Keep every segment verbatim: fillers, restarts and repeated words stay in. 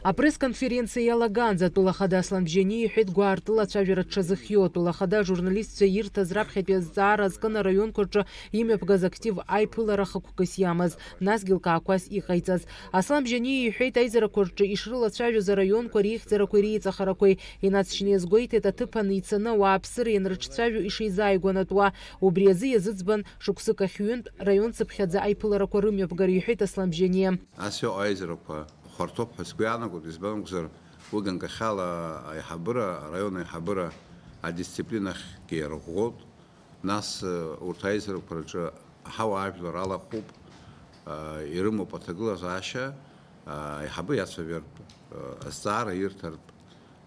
Апресс-конференциа иалагаанӡа атәыла ахада Аслан Бжьаниа иҳәеит гәаартыла ацәажәара дшазыхиоу. Атәыла ахада ажурналистцәа ирҭаз раԥхьатәи азҵаара азкын араионқәа рҿы имҩаԥгаз актив аиԥылара хықәкыс иамаз, насгьы лкаақәас иҟаиҵаз. Аслан Бжьаниа иҳәеит аизарақәа рҿы ишрылацәажәоз араионқәа реихьӡарақәеи реиҵахарақәеи, инаҵшьны иазгәеиҭеит аҭыԥ аницаны ауааԥсыра ианрыҿцәажәо ишизааигәанатәуа. Убри азы иазыӡбан шықәсык ахь ҩынтә раион цыԥхьаӡа аиԥыларақәа рымҩаԥгара, иҳәеит Аслан Бжьаниа. Ас иҟоу аизарақәа хәарҭоуп ҳәа сгәы иаанагоит, избан акәзар, уи ганкахьала аиҳабыра, араион аиҳабыра адисциплинахьгьы иарӷәӷәоуп. Нас, э, урҭ аизарақәа рҿы аҳауа ажәлар алахәуп, э, ирымоуп аҭагылазаашьа, э, аиҳабы иацәажәартә, э, азҵаара ирҭартә,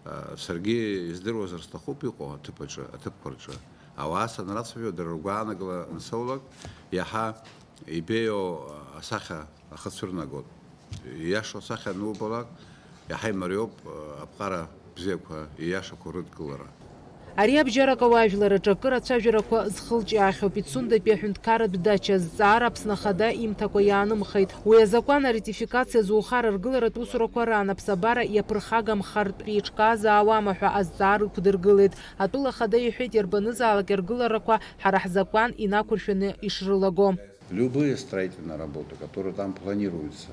э, саргьы издыруазар сҭахуп иҟоу аҭыԥ аҿы, аҭыԥқәа рҿы. Ауаа санрацәажәо, дара ргәаанагара ансоулак, иаҳа ибеиоу асахьа ахы цәырнагоит. Ииашоу асахьа анубалак, иаҳа имариоуп аԥҟара бзиақәа, ииашақәа рыдкылара. Ари абжьарак ауаажәлар аҿы акыр ацәажәарақәа зхылҿиаахьоу Пицундатәи аҳәынҭқарратә дача азҵаара Аԥсны Ахада имҭакәа иаанымхеит. Уи азакәан аратификациа зухар аргыларатә усурақәа раан аԥсабара иаԥырхагамхартә реиҿкаазаауама ҳәа азҵаара ықәдыргылеит. Атәыла Ахада иҳәеит, иарбанызаалак аргыларақәа ҳара ҳзакәан инақәыршәаны ишрылаго. Любые строительные работы, которые там планируются,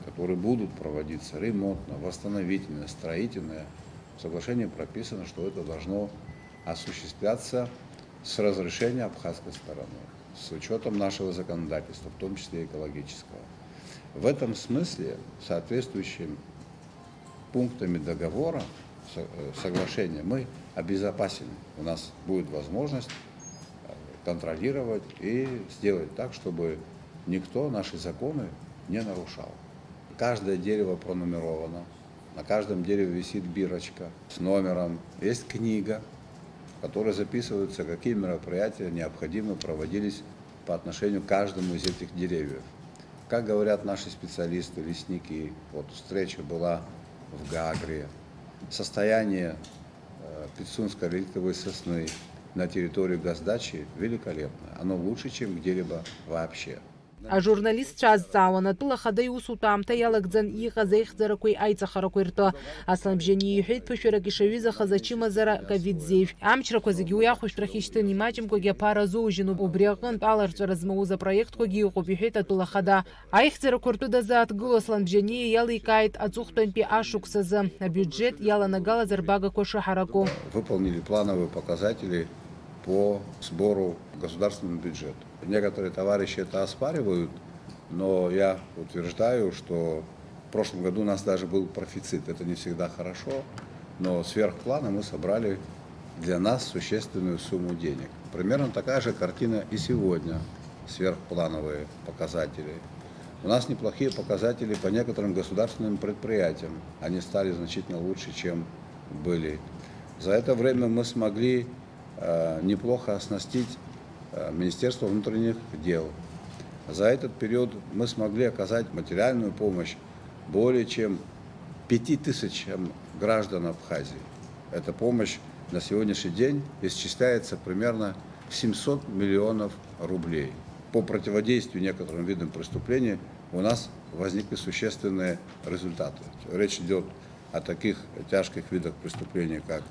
которые будут проводиться, ремонтно, восстановительно, строительное, в соглашении прописано, что это должно осуществляться с разрешения абхазской стороны, с учётом нашего законодательства, в том числе экологического. В этом смысле соответствующим пунктами договора, со-, э, соглашения мы обезопасим. У нас будет возможность, э, контролировать и сделать так, чтобы никто наши законы не нарушал. Каждое дерево пронумеровано, на каждом дереве висит бирочка с номером, есть книга, в которой записываются, какие мероприятия необходимо проводились по отношению к каждому из этих деревьев. Как говорят наши специалисты, лесники, вот встреча была в Гагре. Состояние, э, пицунской реликтовой сосны на территории госдачи великолепное. Оно лучше, чем где-либо вообще. Ажурналистцәа азҵаауан, атәыла ахада иусутә аамҭа иалагӡан иҟаз аихьӡарақәеи аиҵахарақәеи ртәы. Аслан Бжьаниа иҳәеит, ԥышәарак ишаҩызахаз ачымазара ковид зеижә. Амчрақәа зегьы уи ахәышәтәрахь ишьҭын, имаҷымкәагьы аԥара азоужьын, убри аҟынтә аларҵәара змоуз апроектқәагьы ыҟоуп, иҳәеит атәыла ахада. Аихьӡарақәа ртәы дазааҭгыло Аслан Бжьаниа иаликааит аҵыхәтәантәи ашықәсазы абиуџьет иаланагалаз арбагақәа шыҳараку. Выполнили плановые показатели по сбору в государственный бюджет. Некоторые товарищи это оспаривают, но я утверждаю, что в прошлом году у нас даже был профицит. Это не всегда хорошо, но сверх плана мы собрали для нас существенную сумму денег. Примерно такая же картина и сегодня. Сверхплановые показатели. У нас неплохие показатели по некоторым государственным предприятиям. Они стали значительно лучше, чем были. За это время мы смогли, э, неплохо оснастить, э, Министерство внутренних дел. За этот период мы смогли оказать материальную помощь более чем пяти тысячам граждан Абхазии. Эта помощь на сегодняшний день исчисляется примерно в семьсот миллионов рублей. По противодействию некоторым видам преступлений у нас возникли существенные результаты. Речь идёт о таких тяжких видах преступлений, как,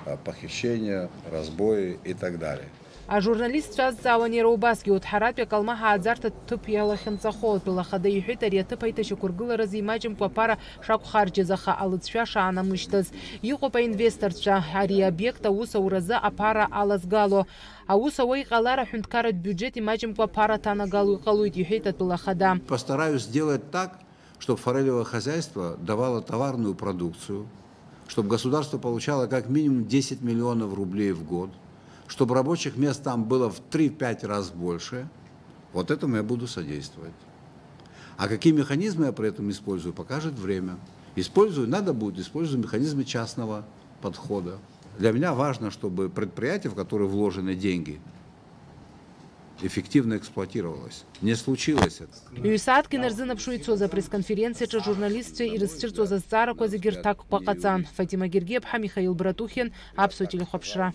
а, похищение, разбои и так далее. Ажурналистцәа азҵаауан иара убасгьы, удҳаратәи акалмаҳа ааӡарҭа ҭыԥ иалахьынҵахо. Атәыла ахада иҳәеит, ари аҭыԥ аиҭашьақәыргыларазы имаҷымкәа аԥара шақәхарџьыз, аха алыҵшәа шаанамышьҭыз. Иҟоуп аинвесторцәа ари аобиект аус ауразы аԥара алазгало. Аус ауа иҟалар, аҳәынҭқарратә биуџьет имаҷымкәа аԥара аҭанагало иҟалоит, иҳәеит атәыла ахада. Постараюсь сделать так, чтобы форелевое хозяйство давало товарную продукцию, чтобы государство получало как минимум десять миллионов рублей в год, чтобы рабочих мест там было в три-пять раз больше. Вот этому я буду содействовать. А какие механизмы я при этом использую, покажет время. Использую, надо будет, использую механизмы частного подхода. Для меня важно, чтобы предприятие, в которое вложены деньги, эффективно эксплуатировалось. Не случилось это. Ҩ-сааҭк инарзынаԥшуа ицоз апресс-конференциаҿы ажурналистцәа ирызцәырҵуаз азҵаарақәа зегьы рҭакқәа ҟаҵан. Фатима Гергиаԥҳа, Михаил Братухин, Аԥсуа телехәаԥшра.